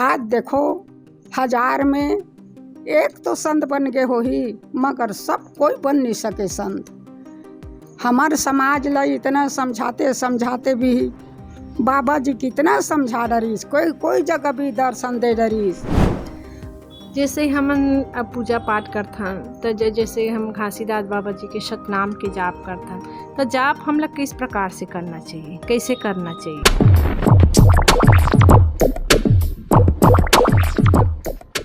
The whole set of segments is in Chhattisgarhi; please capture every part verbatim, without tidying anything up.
आज देखो, हजार में एक तो संत बन गे होही, मगर सब कोई बन नहीं सके संत। हमर समाज ला इतना समझाते समझाते भी बाबा जी कितना समझा डरिस, कोई कोई जगह भी दर्शन दे डरिस। जैसे हमन अब पूजा पाठ करथन, त ज-, जैसे हम घासीदास बाबा जी के सतनाम के जाप करथन, त जाप हमला किस प्रकार से करना चाहिए, कैसे करना चाहिए?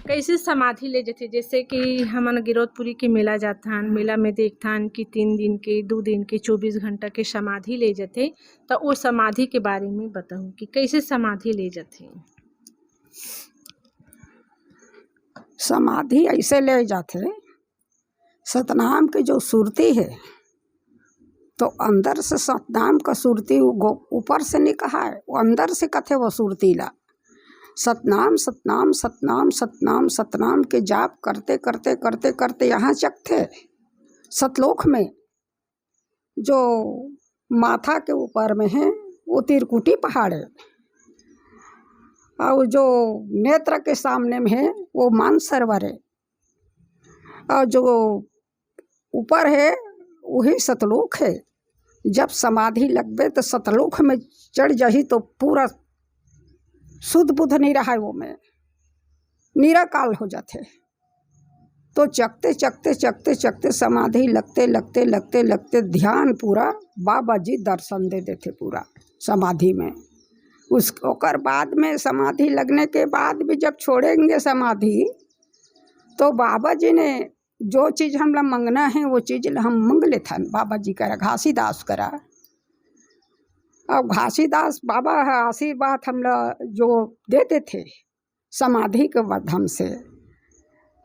कैसे समाधि ले जथे? जैसे कि हमन गिरौदपुरी के मेला जाथन, मेला में देखथन कि तीन दिन के, दू दिन के, चौबीस घंटा के समाधि ले जथे, त ओ समाधि के बारे में बताहू कि कैसे समाधि ले जथे? समाधि ऐसे ले जाथे, सतनाम के जो सुरती है, तो अंदर से सतनाम का सुरती उ गो-, ऊपर से नहीं कहा है, वो अंदर से कथे वो सुरती ला। सतनाम, सतनाम, सतनाम, सतनाम, सतनाम के जाप करते, करते, करते, करते यहाँ चकथे सतलोक में, जो माथा के ऊपर में है, वो त्रिकुटी पहाड़ है, और जो नेत्र के सामने में है, वो मानसरोवर है, और जो ऊपर है, वही सतलोक है। जब समाधि लगबे, तो सतलोक में चढ़ जाही, तो पूरा सुध बुध नहीं रहा है, वो में निराकाल हो जाथे। तो चकते, चकते, चकते, चकते समाधि लगते, लगते, लगते, लगते ध्यान पूरा बाबा जी दर्शन दे देथे पूरा समाधि में। उस, ओकर बाद में, समाधि लगने के बाद भी जब छोड़ेंगे समाधि, तो बाबा जी ने जो चीज हमला मंगना है, वो चीज ल हम मंग लेथन बाबा जी करा, घासीदास करा। और घासीदास बाबा ह आशीर्वाद हमला जो दे देथे समाधि के माध्यम से,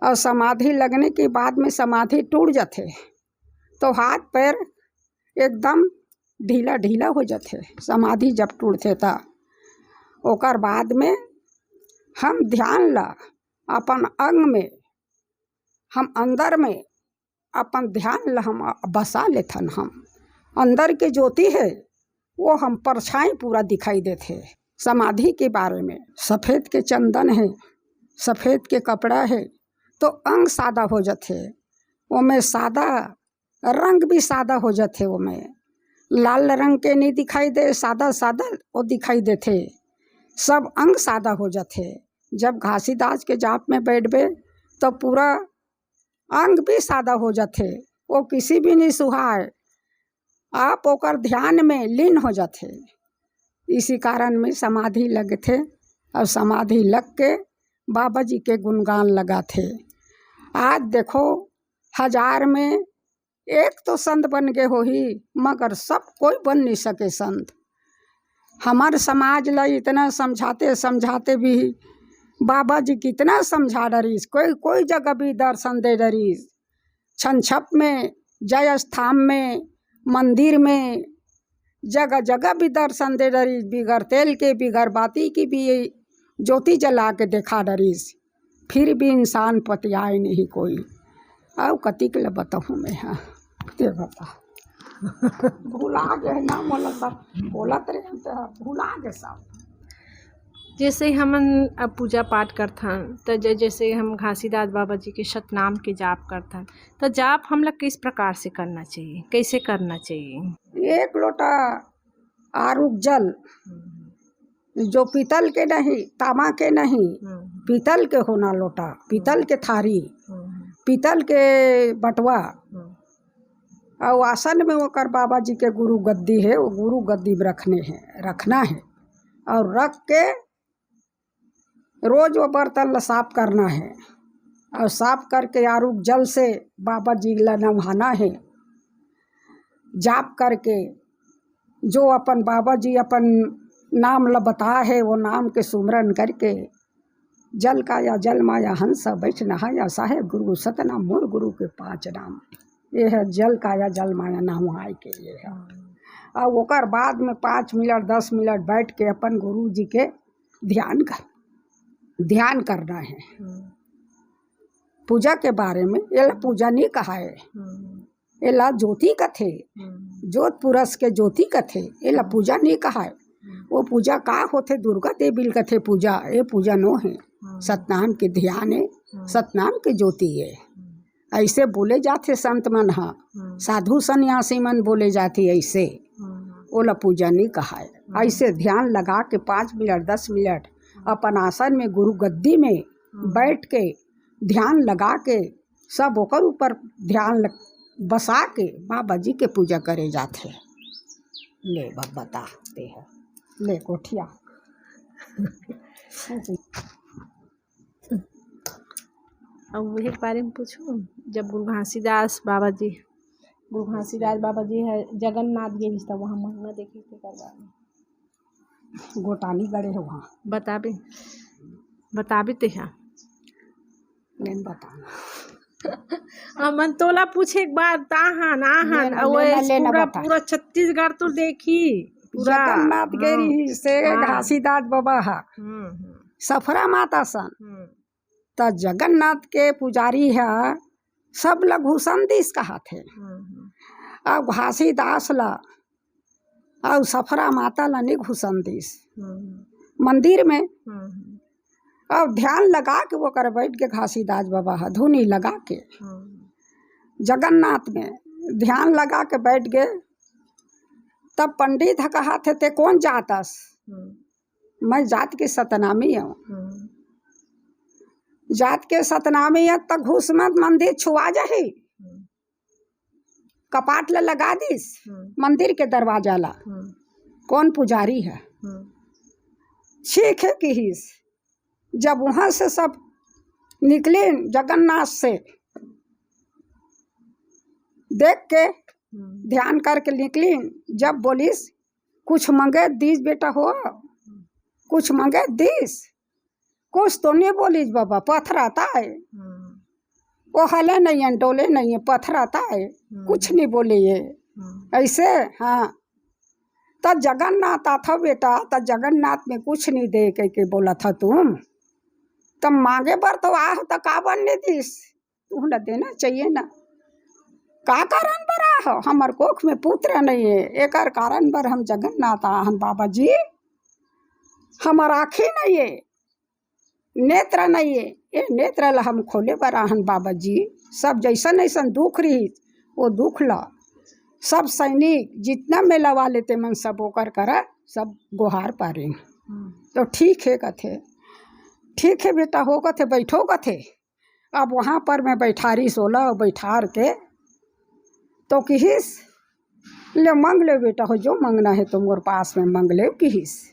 और समाधि लगने के बाद में समाधि टूट जाथे, तो हाथ पैर एकदम ढीला ढीला हो जाथे। समाधि जब टूटथे, त ओकर बाद में हम ध्यान ला अपन अंग में, हम अंदर में अपन ध्यान ला हम बसा लेथन। हम अंदर के ज्योति है, वो हम परछाई पूरा दिखाई देथे। समाधि के बारे में, सफेद के चंदन है, सफेद के कपड़ा है, तो अंग सादा हो जाथे। ओमे सादा रंग भी सादा हो जाथे, ओमे लाल रंग के नहीं दिखाई दे, सादा सादा वो दिखाई देथे, सब अंग सादा हो जाथे। जब घासीदास के जाप में बैठबे, तो पूरा अंग भी सादा हो जाथे, वो किसी भी नहीं सुहाए, आप ओकर ध्यान में लीन हो जाथे। इसी कारण में समाधि लगथे, और समाधि लग के बाबा जी के गुणगान लगाथे। आज देखो, हजार में एक तो संत बन गे होही, मगर सब कोई बन नहीं सके संत। हमर समाज ला इतना समझाते समझाते भी बाबा जी कितना समझा डरिस, कोई कोई जगह भी दर्शन दे डरिस, छन छप में, जय स्थान में, मंदिर में, जगह जगह भी दर्शन दे डरिस, बिगर तेल के, बिगर बाती के भी ज्योति जला के देखा डरिस, फिर भी इंसान पतियाए नहीं कोई। अउ कतिक ल बताहूँ मैं, हाँ, ते बता। भुला गे ना मोला सब, बोलत रहे त भुला गे सब। जैसे हमन अब पूजा पाठ करथन, त ज-, जैसे हम घासीदास बाबा जी के सतनाम के जाप करथन, त जाप हमला किस प्रकार से करना चाहिए, कैसे करना चाहिए? एक लोटा आरुग जल, जो पीतल के नहीं, तामा के नहीं, हम्म। पीतल के होना लोटा, पीतल के थारी, हम्म। पीतल के बटवा, हम्म। अउ आसन में ओकर बाबा जी के गुरु गद्दी है, वो गुरु गद्दी में रखने हैं, रखना है। और रख के रोज वो बर्तन ला साफ करना है, और साफ करके आरुग जल से बाबा जी ला नहाना है। जाप करके जो अपन बाबा जी अपन नाम ला बता है, वो नाम के सुमरन करके, जल काया जल माया हंस बैठ नहाया, साहेब गुरु सतनाम मोर गुरु के पांच नाम। ये है जल काया जल माया नहाय के, ये है। और ओकर बाद में पाँच मिनट, दस मिनट बैठ के अपन गुरु जी के ध्यान कर, ध्यान करना है। हम्म। पूजा के बारे में, एला पूजा नहीं कहा है। हम्म। एला ज्योति कथे, हम्म। जोत पुरस के ज्योति कथे, एला हम्म। पूजा नहीं कहा है। वो पूजा का होथे? दुर्गा देवी ल कथे पूजा, ये पूजा नो हे। सतनाम के ध्यान हे, सतनाम के ज्योति हे। ऐसे बोले जाथे संत मन ह, साधु सन्यासी मन बोले जाथे ऐसे, ओला पूजा नहीं कहाय। ऐसे ध्यान लगा के पाँच मिनट, दस मिनट अपन आसन में, गुरु गद्दी में बैठ के, ध्यान लगा के, सब ओकर ऊपर ध्यान ल-, बसा के बाबा जी के पूजा करे जाथे। ले बता, ते ह, ले गोठिया। अब वही के बारे में पूछूं, जब गुरु घासीदास बाबा जी, गुरु घासीदास बाबा जी ह जगन्नाथ गे रिहिस, तब वहाँ महिमा देखे के करवा गोटानी गड़े हो वहाँ। बताबे, बताबे ते हा। लेन बता। हमन तोला पूछे के बाद ताहन, आहन, लेना, अउ लेना, ऐस लेना पूरा, बता। पूरा छत्तीसगढ़ तो देखी, पूरा। जगन्नाथ गे हाँ। रिहिस हे हाँ। घासीदास बाबा हा। हम्म, हम्म। सफरा माता सन। हम्म। त जगन्नाथ के पुजारी ह सब ल घुसन दिस कहत हे। हम्म, हम्म। अउ घासीदास ल अउ सफरा माता ल नी घुसन दिस हम्म। मंदिर में। हम्म। अउ ध्यान लगा के ओकर बैठ गे घासीदास बाबा ह, धुनी लगा के हम्म। जगन्नाथ में ध्यान लगा के बैठ गे। तब पंडित ह कहत हे, "ते कोन जात अस?" हम्म। "मैं जात के सतनामी हूँ।" हम्म। "जात के सतनामी है त घुस मत, मंदिर छुआ जाही।" हम्म। कपाट ल लगा दिस, हम्म। मंदिर के दरवाजा ला। हम्म। कोन पुजारी है? हम्म। "ठीक है," किहिस। जब वहाँ से सब निकलिन जगन्नाथ से, देख के, हम्म। ध्यान करके निकलिन, जब बोलिस, "कुछ मंगे दिस बेटा हो, कुछ मंगे दिस?" कुछ तो नहीं बोलिस बाबा, पथरात हे। हम्म। वो हले नहीं है, डोले नहीं है, पथरात हे, हम्म। कुछ नहीं बोले ये। हम्म। ऐसे, हाँ। त जगन्नाथ आथव बेटा, त जगन्नाथ में कुछ नहीं दे कह के बोलत ह तुम। त मांगे बर तो आह, त काबर नहीं दिस? तुहन ला देना चाहिए ना। का कारण बर आह? हमर कोख में पुत्र नहीं है, एकर कारण बर हम जगन्नाथ आहन बाबा जी। हमर आँखी नहीं है, नेत्र नहीं है, ये नेत्र ला हम खोले बर आहन बाबा जी। सब जैसन ऐसन दुख रहिस, वो दुख ला सब सैनिक जितना मेला वाले ते मन सब ओकर करा सब गोहार पारिन। हम्म। तो ठीक है कथे, "ठीक है बेटा हो," कथे, "बैठो," कथे। अब वहाँ पर में बैठारिस ओला, बैठार के तो किहिस, "ले मांग ले बेटा हो, जो मांगना है तो मोर पास में मांग ले," किहिस।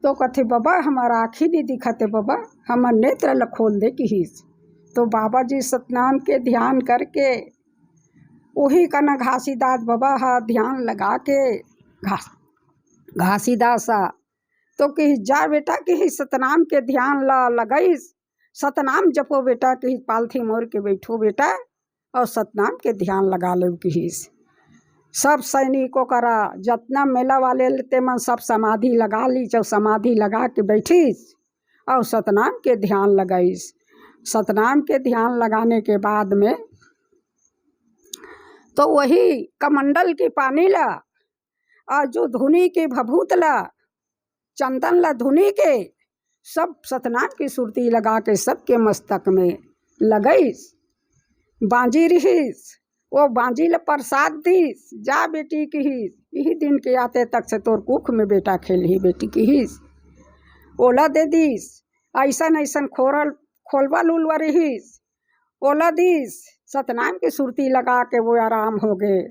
तो कथे, "बाबा, हमर आँखी नहीं दिखत हे बाबा, हमर नेत्र ल खोल दे," किहिस। तो बाबा जी सतनाम के ध्यान करके, वही कना घासीदास बाबा ह ध्यान लगा के, घास-, घासीदास ह तो किहिस, "जा बेटा," किहिस, "सतनाम के ध्यान ल लगइस, सतनाम जपो बेटा," किहिस, "पालथी मोर के बैठो बेटा, अउ सतनाम के ध्यान लगा लेव," किहिस। सब सैनिक ओकरा, जतना मेला वाले ते मन सब समाधि लगा लिस, अउ समाधि लगा के बैठिस, अउ सतनाम के ध्यान लगाइस। सतनाम के ध्यान लगाने के बाद में तो वही कमंडल के पानी ला, अउ जो धुनी के भभूत ला, चंदन ला धुनी के, सब सतनाम की सुरती लगा के सबके मस्तक में लगइस। बांजी रिहिस, वो बांजी ल प्रसाद दिस, "जा बेटी," किहिस, "इही दिन के आते तक से तोर कुख में बेटा खेलही बेटी," किहिस। ओला दे दिस। ऐसन ऐसन खोरल, खोलवा लुलवा रिहिस, ओला दिस। सतनाम की सुरती लगा के वो आराम हो गे।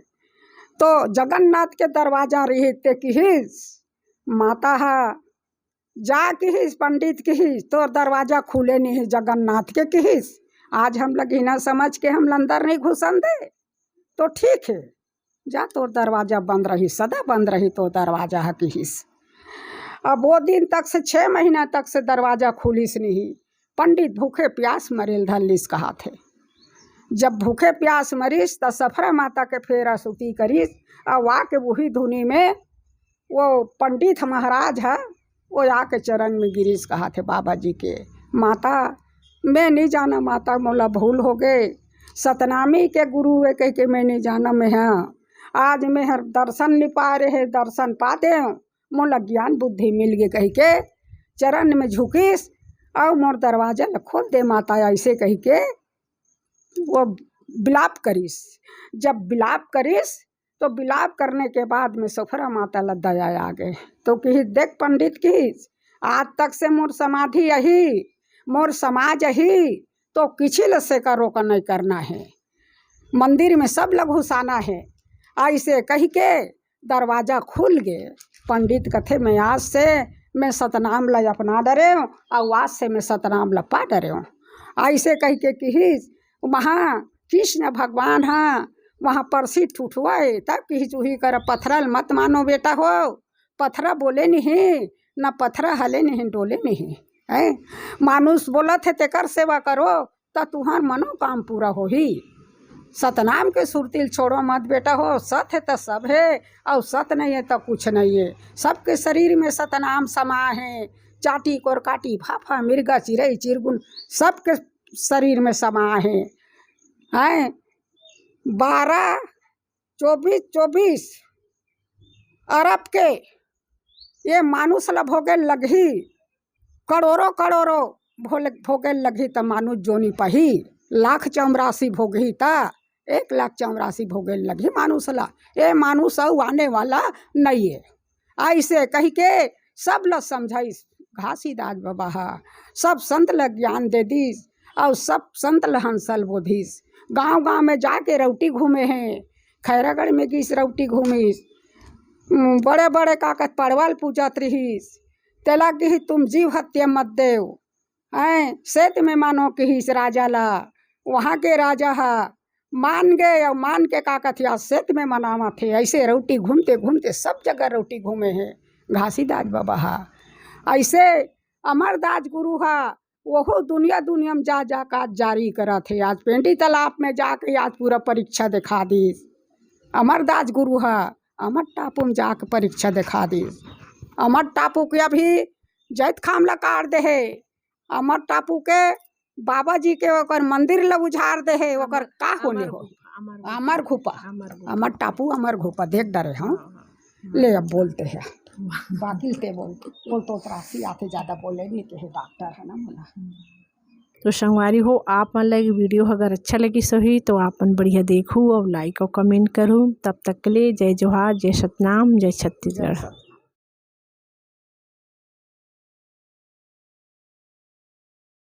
तो जगन्नाथ के दरवाजा रिहिस ते किहिस, माता ह जा किहिस, पंडित किहिस, "तोर दरवाजा खुले नहीं जगन्नाथ के," किहिस। "आज हम लगिना समझ के हम अंदर नहीं घुसन दे, तो ठीक है, जा तोर दरवाजा बंद रही, सदा बंद रही तोर दरवाजा ह," किहिस। अब वो दिन तक से छः महीना तक से दरवाजा खुलिस नहीं। पंडित भूखे प्यास मरे ल धर लिस कहाथे। जब भूखे प्यास मरिस त सफरा माता के फेरा सुती करिस, अउ आके वही धुनी में वो पंडित महाराज ह, वो आके चरण में गिरिस, कहाथे बाबा जी के, "माता, मैं नहीं जाना माता, मोला भूल हो गे, सतनामी के गुरु ए कह के मैं नहीं जाना मैं ह। आज मैं हर दर्शन नहीं पा रहे, दर्शन पा दे, मोला ज्ञान बुद्धि मिल गे कहिके चरण में झुकिस, अउ मोर दरवाजा ल खोल दे माता, ऐसे कहिके वो बिलाप करिस। जब बिलाप करिस तो बिलाप करने के बाद में सोफरा माता ल दया आ गे, तो किहिस, "देख पंडित," किहिस, "आज तक से मोर समाधि यही, मोर समाज यही, तो किसी ल सेका रोका नहीं करना है, मंदिर में सब ल घुसाना है।" ऐसे कहिके दरवाजा खुल गे। पंडित कथे, "मैं आज से मैं सतनाम ल अपना डरेंव, अउ आज से मैं सतनाम ल पा डरेंव।" ऐसे कहिके किहिस, वहाँ कृष्ण भगवान ह वहाँ परसी ठुठुआए, तब किहिस, "उही कर पथरा ल मत मानो बेटा हो, पथरा बोले नहीं, न पथरा हले नहीं, डोले नहीं।" हैं? मानुष बोलत हे, तेकर सेवा करो, त तुहार मनोकाम पूरा होही। सतनाम के सुरती ल छोड़ो मत बेटा हो, सत हे त सब हे, अउ सत नहीं हे त कुछ नहीं हे। सबके शरीर में सतनाम समा हे, चाटी कोरकाटी, भाफा, मिर्गा, चिरई, चिरगुन, सबके शरीर में समा हे। हैं? बारह, चौबीस, चौबीस अरब के ये मानुष ल भोगे लगही, करोड़ों करोड़ों भोले-, भोगे लगही त मानुष जोनी पही, लाख चौरासी भोगही त एक लाख चौरासी भोगे लगही मानुष ल। ये मानुष अउ आने वाला नहीं हे। ऐसे कहिके सब ल समझाइस घासीदास बाबा ह, सब संत ल ज्ञान दे दिस, अउ सब संत ल हंसल बोधिस। गांव-गांव में जाके रौटी घूमे हे, खैरागढ़ में गिस रौटी घूमिस, उम, बड़े-बड़े का कहत परवल पूजत रिहिस, तेला किहिस, "तुम जीव हत्या मत देव, हैं, सेत में मानो," किहिस राजा ला। वहाँ के राजा ह मान गे, अउ मान के का कथे, आज सेत में मनावत हे। ऐसे रौटी घूमते घूमते सब जगह रौटी घूमे हे घासीदास बाबा ह। ऐसे अमरदास गुरु ह वहू दुनिया दुनिया में जा जा के आज जारी करत हे। आज पेंडी तालाब में जाके आज पूरा परीक्षा दिखा दिस। अमरदास गुरु ह अमर टापू में जाके परीक्षा दिखा दिस। अमर टापू के अभी जैतखाम ला काट दे हे। अमर टापू के बाबा जी के ओकर मंदिर ला उजाड़ दे हे, ओकर का होने हो? अमर गुफा, अमर गुफा। अमर टापू, अमर गुफा देख डरे हो। हाँ, हाँ। ले अब बोलते हैं। बाकी ते बोलते, बोल तो त्रासी आते, ज्यादा बोले नहीं के हे, डॉक्टर है ना मोला। तो संगवारी हो, आप मन ला ये वीडियो अगर अच्छा लगिस होही तो आप मन बढ़िया देखू अउ like अउ comment करू। तब तक के लिए जय जोहार, जय सतनाम, जय छत्तीसगढ़।